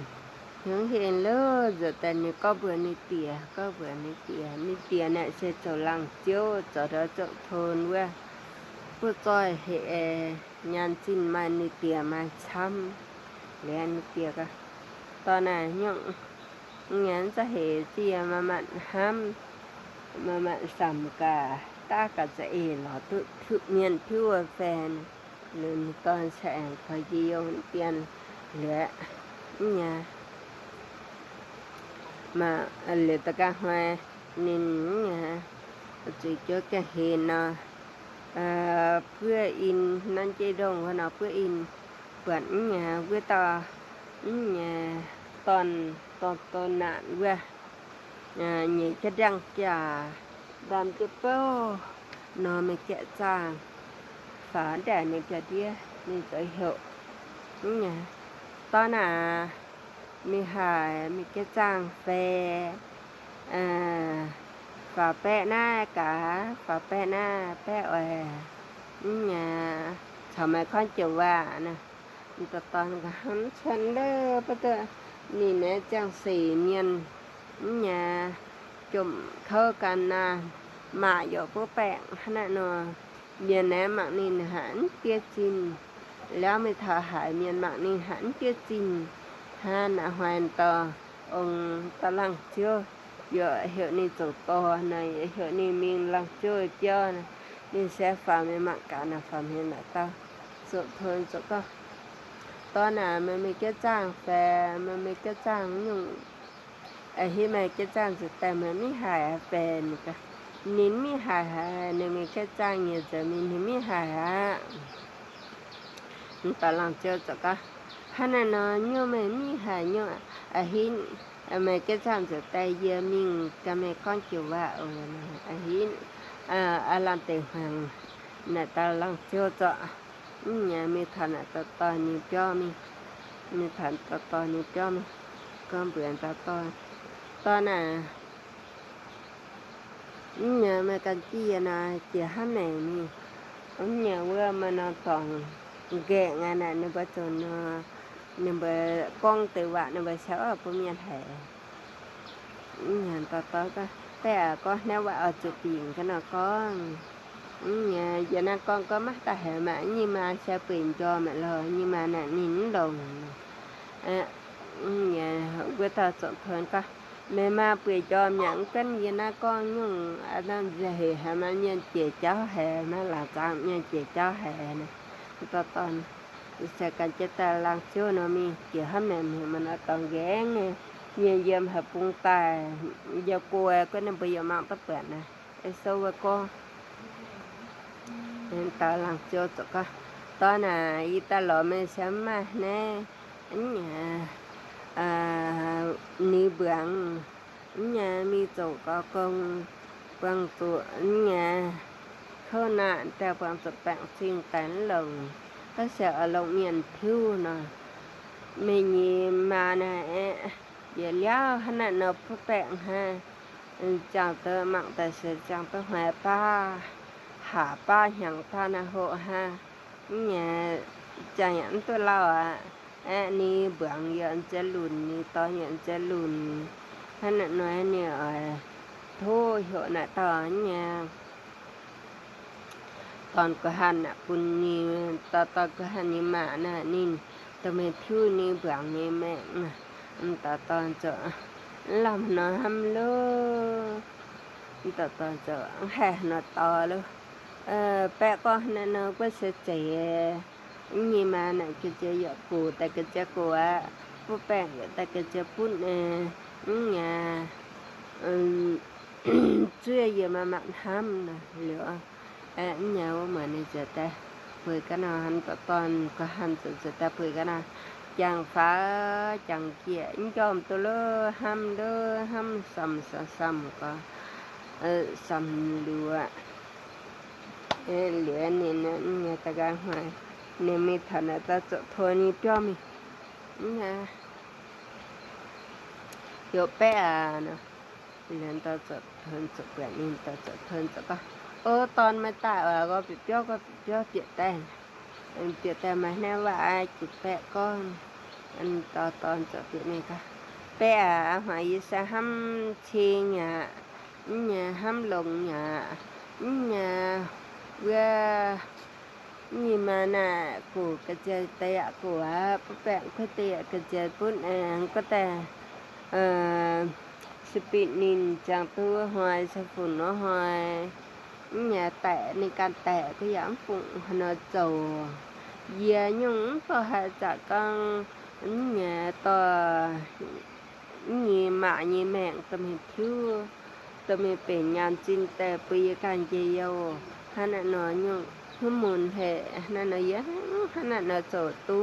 ꞌhướng hên ꞌlớ, ꞌdệt ꞌtẹ ꞌnị ꞌcọ bươn ꞌnị tiê, ꞌcọ bươn ꞌnị tiê, ꞌnị tiê ꞌnạ ꞌchí ꞌchọ lăng ꞌchiếu, ꞌchọ đó ꞌchọ thôn ꞌva, ꞌpưa ꞌchoi hê, ê, nhẳn ꞌchịn ꞌmá ꞌnị tiê ꞌmá chăm, ꞌlẹo ꞌnị tiê ꞌcọ, ꞌto ꞌnạ ꞌnhọng, ꞌnhá ꞌchọ hê ꞌchí ꞌmá mẳn hám, ꞌmá mẳn săm ꞌcọ, ta ꞌcọ ꞌchọ ê lo ꞌtứ ꞌmí ꞌmiên ꞌthiu ꞌva phen, ꞌlưn ꞌtọn seng khỏi ꞌchí dô tiên ꞌlẹo, ꞌnhá. ꞌMá, ơ, ꞌlưn ꞌta ꞌcọ ꞌhuai ꞌnịn ꞌnhá, ꞌchí ꞌchọ ꞌcọ hên ꞌnớ, ơ, ꞌpưa in ꞌnặn ꞌchí dông ꞌva ꞌnớ ꞌpưa in, bươn ꞌnhá, ꞌpưa ꞌto, ꞌnhá, ꞌtọn, ꞌtọn, ꞌtọn ꞌnặn ꞌva, ơ, ꞌnhá ꞌchí đang ꞌchạ, đăm ꞌchí ꞌpưa, ꞌnớ ꞌmí ꞌchẹ ꞌchang, pháo đài ꞌnị ꞌchạ ꞌdiế, ꞌnị ꞌchọ hiêu, ꞌnhá, ꞌtọn ꞌnạ, ꞌmí hảư, ꞌmí ꞌchẹ ꞌchang phe, ơ, pháo bé ꞌnạ cá, pháo bé ꞌnạ, bé ơi, ꞌnhá, chảu ꞌmá khón chiêu ꞌva ꞌnớ, ꞌnị ꞌtọn ꞌcọ hẳn ꞌchớn ꞌlớ, ꞌpưa ꞌtứ, ꞌnị ꞌnẹ ꞌchang sỉ ꞌmiên, ꞌnhá, chốm khảu căn ꞌna, ꞌmá dú pú ꞌpẹk ꞌhăn ꞌna ꞌnớ. ꞌMiên ꞌnẹ ꞌmặc ꞌnịn hả ꞌnị ꞌtiế ꞌchịn. ꞌLẹo ꞌmí thả hả ꞌmiên ꞌmặc ꞌnịn hả ꞌnị ꞌtiế ꞌchịn. Hả ꞌna hoan ꞌto ꞌnị ꞌto ꞌlăng ꞌchưa. Dú ꞌhiếu ꞌnị ꞌchọ ꞌto ꞌnị, ꞌhiếu ꞌnị ꞌmí ꞌlăng ꞌchưa ꞌtiếu ꞌnị. ꞌNị ꞌsớ pham ꞌmí ꞌmặc cá ꞌna pham ꞌhiến ꞌna ꞌto. ꞌCọ thôi ꞌcọ ꞌcọ. ꞌTo ꞌna ꞌmí ꞌmí ké ꞌchang phe, ꞌmí ꞌmí ké ꞌchang ꞌnung. Ơ hí ꞌmí ké ꞌchang ꞌchư ꞌtẹ ꞌmí ꞌmí hả phe ꞌnị ꞌcọ. ꞌNịn ꞌmí hả hả, ꞌnị ꞌmí ké ꞌchang ꞌnhá ꞌchư ꞌmí ꞌnị ꞌmí hả hả. ꞌTo ꞌlăng ꞌchưa ꞌcọ ꞌcọ. Hả ꞌna ꞌnớ ꞌnhá ꞌmí ꞌmí hả ꞌnhá. Ơ hí, ơ ꞌmí ké ꞌchang ꞌchư ꞌtẹ ꞌdệt ꞌmí cá ꞌmí ꞌcóng ꞌchư ꞌva ơ ꞌna. Ơ hí, ơ, ơ ꞌlăng ꞌtẹ hoang. ꞌNạ ꞌto ꞌlăng ꞌchưa ꞌcọ. ꞌNhá ꞌmí thả ꞌnạ ꞌto ꞌto ꞌnị ꞌpió ꞌmí. ꞌMí thả ꞌto ꞌto ꞌnị ꞌpió ꞌmí. ꞌCọ bươn ꞌto ꞌto. ꞌTo ꞌna ꞌNhá ꞌmí căn ꞌchí ꞌnị ꞌchí hả ꞌmí ꞌnị. ꞌNhá ꞌva ꞌmá ꞌnọ tỏng ꞌgẹk ꞌnị ꞌnị báu ꞌchọ ꞌnị. ꞌNị báu ꞌcóng ꞌtẹ ꞌva ꞌnị báu ꞌsớ ꞌpưa ꞌmiên hả. ꞌNhá ꞌto ꞌto ꞌcọ. ꞌTẹ ꞌcọ ꞌnị ꞌva ꞌchư pin cá ꞌnọ ꞌcóng. ꞌNhá ꞌdệt ꞌnặn ꞌcóng ꞌcọ ꞌmá ta hả ꞌmá ꞌnị ꞌmá ꞌsớ pin ꞌchọ ꞌmá ꞌlo ꞌnị ꞌmá ꞌnặn ꞌnị ꞌlống. ꞌNhá ꞌva ꞌto ꞌchọ ꞌthớn ꞌcọ. ꞌMí ꞌmá pui ꞌchọ ꞌnhắng ꞌcắn ꞌdệt ꞌnặn ꞌcóng ꞌnhắng ꞌnặn ꞌdệt hả hả ꞌmá ꞌmiên ꞌchí ꞌchọ hả ꞌmá ꞌlạ ꞌcháng ꞌmiên ꞌchí ꞌchọ hả ꞌnị. ꞌTo ꞌto ꞌnị ꞌsớ căn ꞌchí ꞌtẹ ꞌláng ꞌchư ꞌnọ ꞌmí ꞌchí hả ꞌmí ꞌmí ꞌmá ꞌnọ tỏng ꞌgẹk ꞌnị. ꞌNhá ꞌdiêm hả ꞌpung ta dú ꞌcọ ꞌcọ ꞌnị báu dú ꞌmặc ꞌtó pươn ꞌnị. Ê sô ꞌva ꞌcọ. ꞌTo ꞌláng ꞌchư ꞌcọ. ꞌTo ꞌna ꞌí ta lo ꞌmí ꞌsớ ꞌmá ꞌnị. ꞌNhá, ơ, ꞌnị bươn. ꞌNhá ꞌmí ꞌchọ ꞌcọ ꞌcóng ꞌquáng ꞌchọ ꞌnhá. Khảu ꞌnặn ꞌtẹ ꞌquáng ꞌchọ ꞌpẹng ꞌchịng tán ꞌlống. ꞌCọ ꞌsớ ꞌlống ꞌmiên ꞌthiu ꞌnọ. ꞌMí ꞌnị ꞌmá ꞌnị ê. ꞌDệt ꞌlẹo hả ꞌnặn ꞌnọ ꞌpưa ꞌpẹng hả. ꞌChăng ꞌtớ ꞌmặc ꞌtẹ ꞌsớ ꞌchăng ꞌtớ hoai ꞌpá. Hả ꞌpá ꞌnhắng ꞌpá ꞌnạ ꞌhụ hả. ꞌNhá ꞌchăng ꞌnhắng ꞌtố ꞌlẹo ꞌnị. Ê ꞌnị bươn ꞌdệt ꞌnhá ꞌchớ ꞌlun ꞌnị ꞌto ꞌnhá ꞌchớ ꞌlun. Hả ꞌnặn ꞌnọ ꞌnị ơ. Thu ꞌhiếu ꞌnạ ꞌto ꞌnhá. ꞌTọn ꞌcọ hăn ꞌnạ ꞌpun ꞌnị, ꞌtọn ꞌtọn ꞌcọ hăn ꞌnị ꞌmá ꞌnạ ꞌnịn, ꞌtọ ꞌmí ꞌthiu ꞌnị bươn ꞌnị ꞌmẹk ꞌnạ. ꞌTọn ꞌtọn ꞌchọ ꞌlắm ꞌnọ ꞌhăm ꞌlụ. ꞌTọn ꞌtọn ꞌchọ hả ꞌnọ ꞌto ꞌlụ. Ơ, ꞌpẹk ꞌcọ ꞌnạ ꞌnọ ꞌcọ ꞌsớ ꞌchí. ꞌNhí ꞌmá ꞌnạ ꞌcọ ꞌchí dú ꞌcọ ta ꞌcọ ꞌchí ꞌcọ ꞌva. ꞌPưa ꞌpẹk dú ta ꞌcọ ꞌchí ꞌpún ꞌnị. ꞌNhá. ꞌChư dú ꞌmá ꞌmặc ꞌhăm ꞌnạ ꞌlẹo. Ê ꞌnhá ꞌmá ꞌnị ꞌchí ta pui cá ꞌnọ hăn ꞌtọn ꞌtọn ꞌcọ hăn ꞌchí ꞌchí ta pui cá ꞌnọ. Chắng pha, chắng ꞌkiạk, ꞌchí ꞌchom ꞌtố ꞌlụ ꞌhăm ꞌlụ ꞌhăm săm săm săm ꞌcọ. Ơ, săm ꞌlụa. Ê, ꞌlẹo ꞌnị ꞌnạ ꞌnhá ta ꞌcọ hoai. ꞌNị ꞌmí thả ꞌnạ ta ꞌchọ thôi ꞌnị ꞌpió ꞌmí. ꞌNhá. Dú ꞌpẹk ꞌnạ. ꞌLẹo ꞌtọn ꞌchọ ꞌthớn ꞌchọ ꞌpẹk ꞌnị ꞌtọn ꞌchọ ꞌthớn ꞌchọ ꞌcọ. Ô, ꞌtọn ꞌmá ta ꞌva ꞌcọ pi ꞌpió ꞌcọ pi ꞌpió ꞌpiệt ꞌtẹ. ꞌPi ꞌtẹ ꞌmá ꞌnẹ ꞌva ꞌchí ꞌpẹk ꞌcọ. ꞌTọn ꞌtọn ꞌchọ pi ꞌnị ꞌcọ. ꞌPẹk ꞌnạ hoai dú ꞌsớ ꞌhăm ꞌchí ꞌnhá. ꞌNhá ꞌhăm ꞌlống ꞌnhá. ꞌNhá ꞌva ꞌnhí ꞌmá ꞌnạ ꞌcọ ꞌcọ ꞌchí ta dú ꞌcọ ꞌva ꞌpưa ꞌpẹk ꞌcọ ta dú ꞌcọ ꞌchí ꞌpún ꞌnị ꞌcọ ꞌtẹ. Ơ, ꞌsớ pít ꞌnịn chắng ꞌtú hoai ꞌsớ phun ꞌnọ hoai. ꞌNhá ꞌtẹ ꞌnị căn ꞌtẹ ꞌcọ dú ꞌphung ꞌnọ ꞌchọ. Dú ꞌnhắng ꞌtó hả chả ꞌcắng. ꞌNhá ꞌtó ꞌnhí ꞌmá ꞌnhí ꞌmẹk ꞌtó ꞌmí ꞌthiu. ꞌTó ꞌmí pên nhăn ꞌchịn ꞌtẹ ꞌpưa dú căn ꞌchí dú. Hả ꞌnặn ꞌnọ ꞌnhắng ꞌhứ mun hả ꞌnặn ꞌnọ dú. Hả ꞌnặn ꞌnọ ꞌchọ ꞌtú.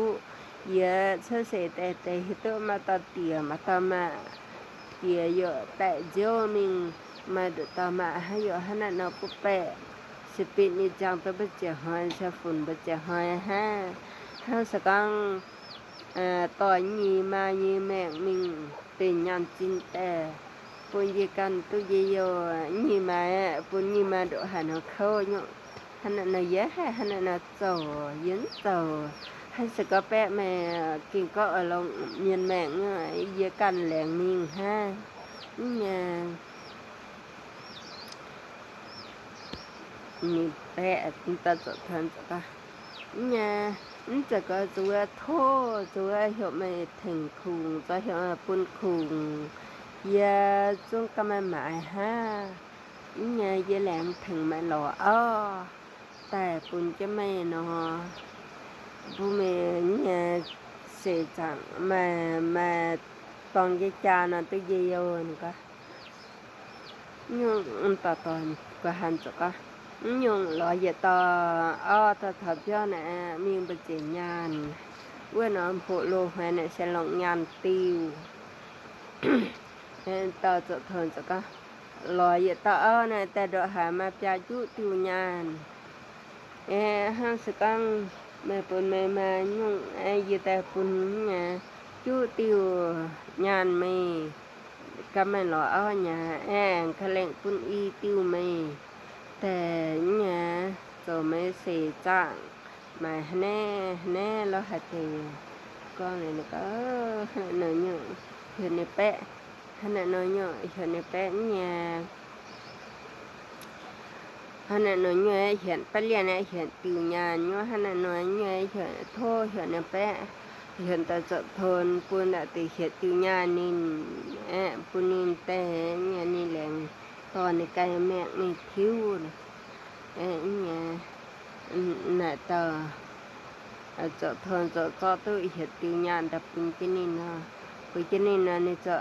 Dú ꞌsớ ꞌsớ ꞌtẹ ꞌtẹ hí ꞌtố ꞌmá ꞌtó tiê ꞌmá ꞌtó ꞌmá. Tiê dú ꞌtẹ ꞌdiu ꞌmí ꞌmá đu ꞌtó ꞌmá hả dú hả ꞌnặn ꞌnọ ꞌpưa ꞌpẹk. ꞌSớ pít ꞌnị chắng ꞌtó báu ꞌchí hoai ꞌsớ phun báu ꞌchí hoai hả. Hả ꞌsớ ꞌcắng. Ơ, ꞌtó ꞌnhí ꞌmá ꞌnhí ꞌmẹk ꞌmí pên nhăn ꞌchịn ꞌtẹ. ꞌPun dú căn ꞌtú dú dú ꞌnhí ꞌmá ꞌpun ꞌnhí ꞌmá đu hả ꞌnọ khảu ꞌnhắng. Hả ꞌnặn ꞌnọ dú hả hả ꞌnặn ꞌnọ ꞌchọ dú ꞌchọ. Hả ꞌsớ ꞌcọ ꞌpẹk ꞌmá kin ꞌcọ ꞌlống ꞌmiên ꞌmẹk ꞌnhá dú căn ꞌlẹng ꞌmí hả. ꞌNhá. ꞌmí ꞌpẹk ꞌnị ꞌto Chảu Thôn ꞌchọ ꞌcọ, ꞌnị ꞌnhá, ꞌnị ꞌchọ ꞌcọ dú ꞌtố, dú ꞌhiạk ꞌmí thẻng khung, dú ꞌhiạk ꞌmí pun khung, ꞌdệt ꞌsúm ꞌcọ ꞌmí mai hák, ꞌnị ꞌnhá ꞌdệt ꞌlẹng thẻng ꞌmí lo ók, ta pun ꞌchí ꞌmí ꞌnọ, ꞌpưa ꞌmí ꞌnị ꞌnhá sể chắng ꞌmí, ꞌmí tong ꞌdệt ꞌchạ ꞌnọ ꞌtứ ꞌdệt ꞌnị ꞌcọ. ꞌNhá ꞌnhá ꞌto ꞌtọn ꞌcọ ꞌhăn ꞌchọ ꞌcọ, ꞌnhá lo ꞌdệt ꞌto ók, ꞌto thảu ꞌpéo ꞌnị ꞌmí báu ꞌdệt ꞌnhán, ꞌva ꞌnọ ꞌpộ ꞌlô ꞌhụ ꞌnị ꞌsớ ꞌlống ꞌnhán ꞌtiệu. ꞌTo Chảu Thôn ꞌchọ ꞌcọ, lo ꞌdệt ꞌto ók ꞌnị ta đảy hảư ꞌmá ꞌpék ꞌchu ꞌtiệu ꞌnhán. Ê, ꞌhăng ꞌsớ ꞌcóng ꞌmí pun ꞌmí ꞌmá ꞌnhá ꞌdệt ta pun ꞌnhá ꞌchu ꞌtiệu ꞌnhán ꞌmí, ꞌcọ ꞌmí lo ók ꞌnhá, ê, ꞌcọ ꞌlẹng pun ꞌi ꞌtiệu ꞌmí. Ta ꞌnhá dú ꞌmí sể chắng ꞌmí ꞌhứ ꞌnê, ꞌhứ ꞌnê lo hảư ꞌtẹ. ꞌCọ ꞌnị ꞌnị ꞌcọ, ꞌhứ ꞌnị ꞌnọ ꞌnhá ꞌdệt ꞌnị ꞌpẹk, ꞌhứ ꞌnị ꞌnọ ꞌnhá ꞌdệt ꞌnị ꞌpẹk ꞌnhá. ꞌHứ ꞌnị ꞌnọ ꞌnhá ꞌdệt pá ꞌliệng ꞌnị ꞌdệt ꞌtiệu ꞌnhán ꞌnhá, ꞌhứ ꞌnị ꞌnọ ꞌnhá ꞌdệt ꞌtố ꞌdệt ꞌnị ꞌpẹk, ꞌdệt ꞌto Chảu Thôn pun ꞌnị ꞌtẹ ꞌdệt ꞌtiệu ꞌnhán ꞌnị, ê, pun ꞌnị ꞌtẹ ꞌnhá ꞌnị ꞌlẹng ꞌto ꞌnị ꞌcai ꞌmẹk ꞌnị ꞌtiệu ꞌnị. Ê, ꞌnhá ꞌnị ꞌto Chảu Thôn ꞌchọ ꞌtố ꞌdệt ꞌtiệu ꞌnhán ta pun ꞌchí ꞌnị ꞌnọ, pun ꞌchí ꞌnị ꞌnọ ꞌnị ꞌchọ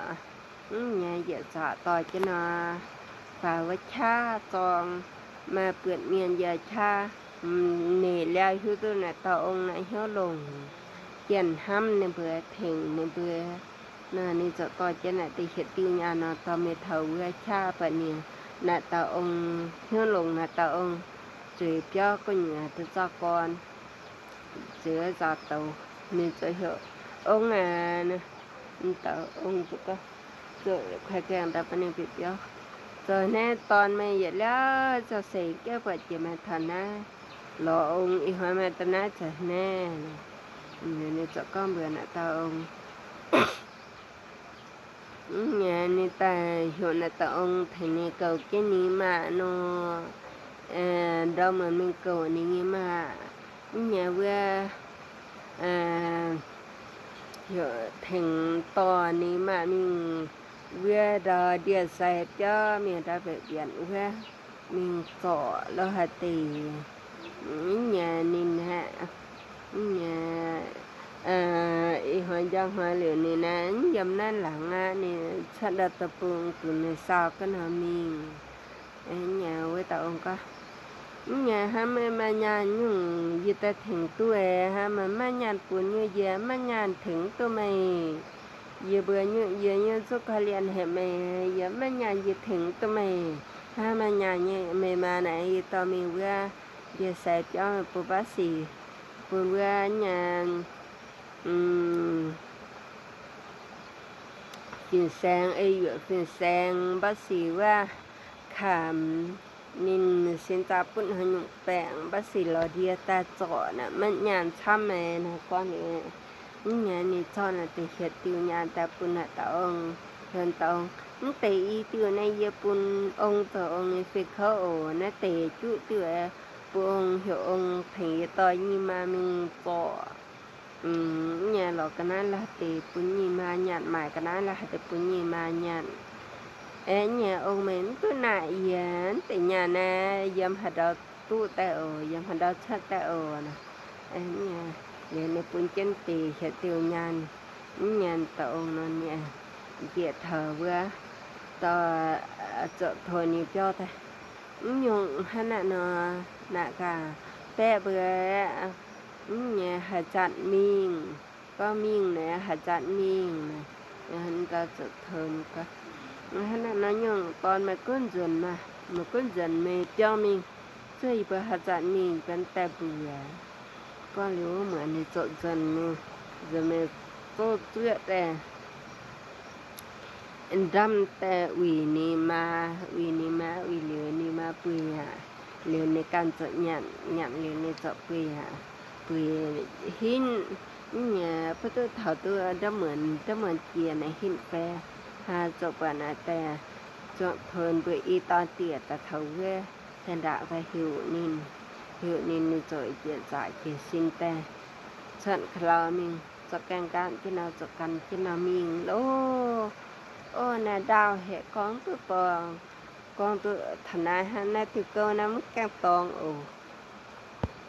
ꞌnhá ꞌdệt ꞌchạ ꞌto ꞌchí ꞌnọ, pha ꞌva ꞌchạ ꞌchong ꞌmá pươn ꞌmiên ꞌdệt ꞌchạ, ꞌnị ꞌlẹo ꞌhụ ꞌtứ ꞌnị ꞌto ong ꞌnị ꞌhiếu lông ꞌchiến ꞌhăm ꞌnị báu, thẻng ꞌnị báu. ꞌNọ ꞌnị ꞌchọ ꞌto ꞌchí ꞌnị ꞌtẹ ꞌdệt ꞌtiệu ꞌnhán ꞌnọ, ꞌto ꞌmí thảu ꞌva ꞌchạ ꞌpọ ꞌnị, ꞌnị ꞌto ong ꞌhiếu lông ꞌnị ꞌto ong, ꞌchớ ꞌpéo ꞌcọ ꞌnhá ꞌtứ ꞌchọ ꞌcọn, ꞌchớ ꞌchọ ꞌto ꞌnị ꞌchọ ꞌhiếu ong ꞌnị, ꞌnị ꞌto ong ꞌpọ ꞌcọ, ꞌchớ khuai keng ta ꞌpọ ꞌnị ꞌpi ꞌpéo. ꞌChớ ꞌnị ꞌtọn ꞌmí ꞌdệt ꞌlẹo ꞌchọ sể ꞌkẹ ꞌpọ ꞌchí ꞌmí thả ꞌná, lo ong ꞌi ꞌhọa ꞌmí ta ꞌná ꞌchớ ꞌnị, ꞌnị ꞌnị ꞌchọ ꞌcọ bươn ꞌnị ꞌto ong. ꞌNhá ꞌnị ta ꞌhiếu ꞌnị ꞌto ong thảy ꞌnị ꞌcọ ꞌkí ꞌnị ꞌmá ꞌnọ, ê, đaư ꞌmí ꞌmí ꞌcọ ꞌnị ꞌnị ꞌmá, ꞌnhá ꞌva, ê, ꞌhiếu thẻng ꞌto ꞌnị ꞌmá ꞌmí ꞌva đaư ꞌdệt sai ꞌpéo ꞌmí đaư bẻo biên ꞌva ꞌmí ꞌchọ lo hảư ꞌtẹ, ꞌnhá ꞌnị ꞌnị, ꞌnhá, ê, ꞌi ꞌhọa ꞌdọn ꞌhọa ꞌlẹo ꞌnị ꞌnị, ꞌdóm ꞌnặn lăng ꞌnị, ꞌchớ đaư ꞌto pung pun ꞌnị sau ꞌcọ ꞌnọ ꞌmí. Ê, ꞌnhá ꞌva ꞌto ong ꞌcọ, ꞌnhá hák ꞌmí ꞌmá ꞌnhán ꞌnhúng ꞌdệt ta thẻng ꞌtố, hák ꞌmá ꞌmá ꞌnhán pun ꞌnhú ꞌdệt ꞌmá ꞌnhán thẻng ꞌtố ꞌmí. ꞌDệt bươn ꞌnhú, ꞌdệt ꞌnhú ꞌchọ ꞌcọ ꞌliệng hảư ꞌmí, ꞌdệt ꞌmá ꞌnhán ꞌdệt thẻng ꞌtố ꞌmí. Hák ꞌmá ꞌnhán ꞌnị ꞌmí ꞌmá ꞌnị ꞌdệt ꞌto ꞌmí ꞌva ꞌdệt sai ꞌpéo ꞌmí pun bác sĩ, pun ꞌva ꞌnhá, ư, phiến sang, ê, ꞌdệt phiến sang, bác sĩ ꞌva khám ꞌnị ꞌsịn ta pun hảư ꞌnhúng peng, bác sĩ lo ꞌdệt ta ꞌchọ ꞌnị ꞌmá ꞌnhán ꞌchăm ꞌmí ꞌnị ꞌcọ ꞌnị. ꞌNhá ꞌnị ꞌchọ ꞌnị ꞌtẹ ꞌdệt ꞌtiệu ꞌnhán ta pun ꞌnị ꞌto ong, ꞌhướn ꞌto ong, ꞌnị ꞌtẹ ꞌi ꞌtiệu ꞌnị ꞌdệt pun ong ꞌto ong ꞌnị phít khảu ổ, ꞌnị ꞌtẹ ꞌchu ꞌtiệu, ê, pun ong ꞌhiếu ong thẻng ꞌdệt ꞌto ꞌnị ꞌmá ꞌmí ꞌchọ. Ư, ꞌnhá lo ꞌcọ ꞌnặn ꞌlạ ꞌtẹ pun ꞌnị ꞌmá ꞌnhán, mai ꞌcọ ꞌnặn ꞌlạ ꞌtẹ pun ꞌnị ꞌmá ꞌnhán. Ê, ꞌnhá ong ꞌmí ꞌtứ ꞌnạ ꞌdệt ꞌtẹ ꞌnhán ꞌnị, ꞌdóm hảư đaư ꞌtú ꞌtẹ ổ, ꞌdóm hảư đaư ꞌchớ ꞌtẹ ổ ꞌnị. Ê, ꞌnhá, ꞌlẹo ꞌnị pun ꞌchớ ꞌtẹ ꞌdệt ꞌtiệu ꞌnhán, ꞌnhá ꞌto ong ꞌnặn ꞌnị, ꞌdệt thảu ꞌva, ꞌto, ơ, Chảu Thôn ꞌnị ꞌpéo ta. ꞌNhúng hák ꞌnặn ꞌnọ, ꞌnạ ꞌcọ, ꞌpẹk bươn, ꞌnhá hảư chặn ꞌminh, ꞌcọ ꞌminh ꞌnị, hảư chặn ꞌminh ꞌnị, ơ, hăn ta Chảu Thôn ꞌcọ. Hák ꞌnặn ꞌnọ ꞌnhúng ꞌtọn ꞌmí ꞌcốn dươn ꞌmá, ꞌmí ꞌcốn dươn ꞌmí ꞌpéng ꞌminh, ꞌchớ ꞌnị báu hảư chặn ꞌminh ꞌpẹn ꞌtẹ bươn. ꞌCọ ꞌlẹo ꞌmưa ꞌnị ꞌchọ dươn ꞌmí, dươn ꞌmí ꞌchọ ꞌchưa ꞌtẹ. Đăm ꞌtẹ ꞌuy ꞌnị ꞌmá, ꞌuy ꞌnị ꞌmá, ꞌuy ꞌlẹo ꞌnị ꞌmá ꞌpưa ꞌnị. ꞌLẹo ꞌnị ꞌcắn ꞌchọ ꞌnhặn, ꞌnhặn ꞌlẹo ꞌnị ꞌchọ ꞌpưa ꞌnị. ꞌPưa ꞌhịn, ꞌnhá, ꞌpưa ꞌtứ thảu ꞌtứ đá mươn, đá mươn ꞌchưa ꞌnị ꞌhịn ꞌpé. Hák ꞌchọ ꞌpưa ꞌnị ꞌtẹ, Chảu Thôn bươn ꞌi ꞌtọn ꞌtiêt ta thảu ꞌvế. ꞌTan đaư ꞌva ꞌhiu ꞌnịn, ꞌhiu ꞌnịn ꞌnị ꞌchọ ꞌchí ꞌdệt dả ꞌchí ꞌsịn ꞌtẹ. ꞌSướng khảu ꞌlẹo ꞌmí ꞌchọ ꞌkeng căn ꞌchí ꞌnị, ꞌchọ căn ꞌchí ꞌnị ꞌmí ꞌlô. Ô, ꞌna đaư ꞌhế ꞌcóng ꞌtứ ꞌtong, ꞌcóng ꞌtứ thả ꞌnai ꞌhá ꞌnai ꞌtứ ꞌcọ ꞌna ꞌmí ꞌkeng ꞌtong ổ.